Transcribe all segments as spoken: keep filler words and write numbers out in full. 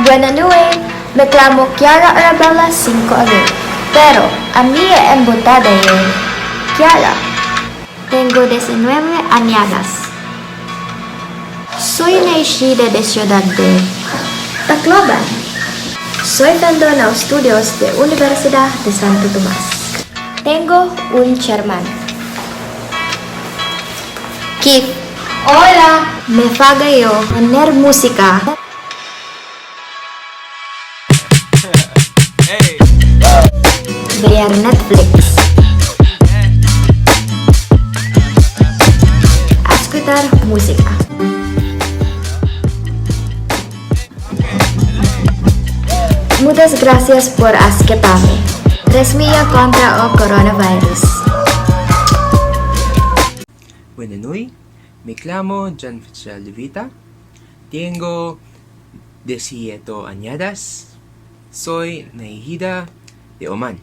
Buena nueit, me clamo Kiara Arabella Cinco Abril, pero a mi e embotada ye Kiara. Tiengo diecinueve anyadas. Soi naixida de ciudat de Tacloban. Soi fendo nauns estudios de Universidat de Santo Tomás. Tiengo un cherman. Keith. Hola. Me fa goyo poner musica. Veyer Netflix. Escutar musica. Mutas gracias por asquetar-me. Res mía contra o coronavirus. Buena nueit, me clamo John Fitzgerald Levita, tiengo dieciocho anyadas, soi naixida de Oman.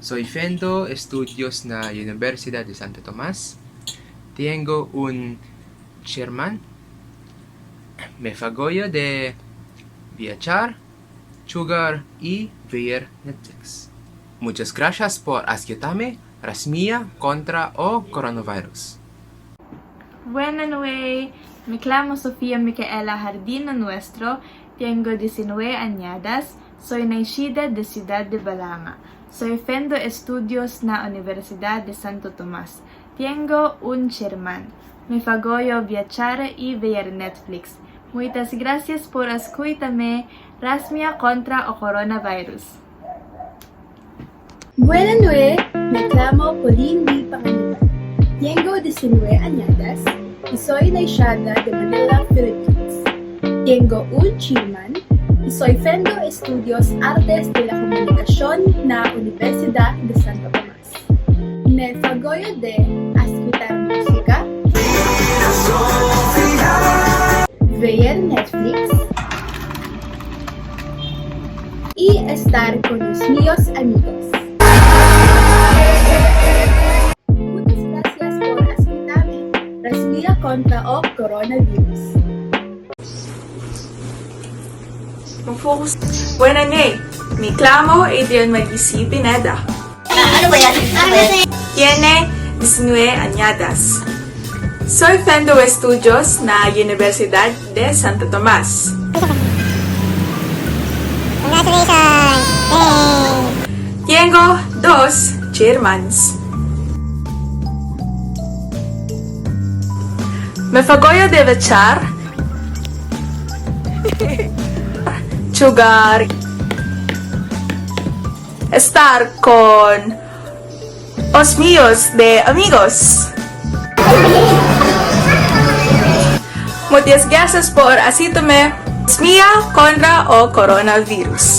Soi fendo estudios na Universidat de Santo Tomás, tiengo un cherman, me fa goyo de viachar, chugar y veyer Netflix. Muchas gracias por asquetar-me, res mía contra o coronavirus. Buena nueit, me clamo Sofía Micaela Jardino Nuestro, tiengo diecinueve anyadas, soi naixida de ciudat de Balama, soi fendo estudios na Universidat de Santo Tomás. Tiengo un cherman. Me fa goyo viachar y veyer Netflix. Muitas gracias por ascuitar-me. Res mía contra o coronavirus. Buena nueit, me clamo Pauline Di Panganiban. Tiengo diecinueve anyadas y soi naixada de Manila, Philippines. Tiengo un cherman y soi fendo estudios Artes de la Comunicación na Universidat de Santo Tomás. Me fa goyo de ascuitar musica, veyer Netflix y estar con os míos amigos. Mutas gracias por ascuitar-me. Res mía contra o coronavirus. Buena nueit, me clamo Adrienne Marie Pineda. Tiengo diecinueve anyadas. Soi fendo estudios na Universidat de Santo Tomás. Tiengo dos chermans. Me fa goyo de viachar, chugar, estar con os míos de amigos. Muchas gracias por asistir-me. Res mía contra o coronavirus.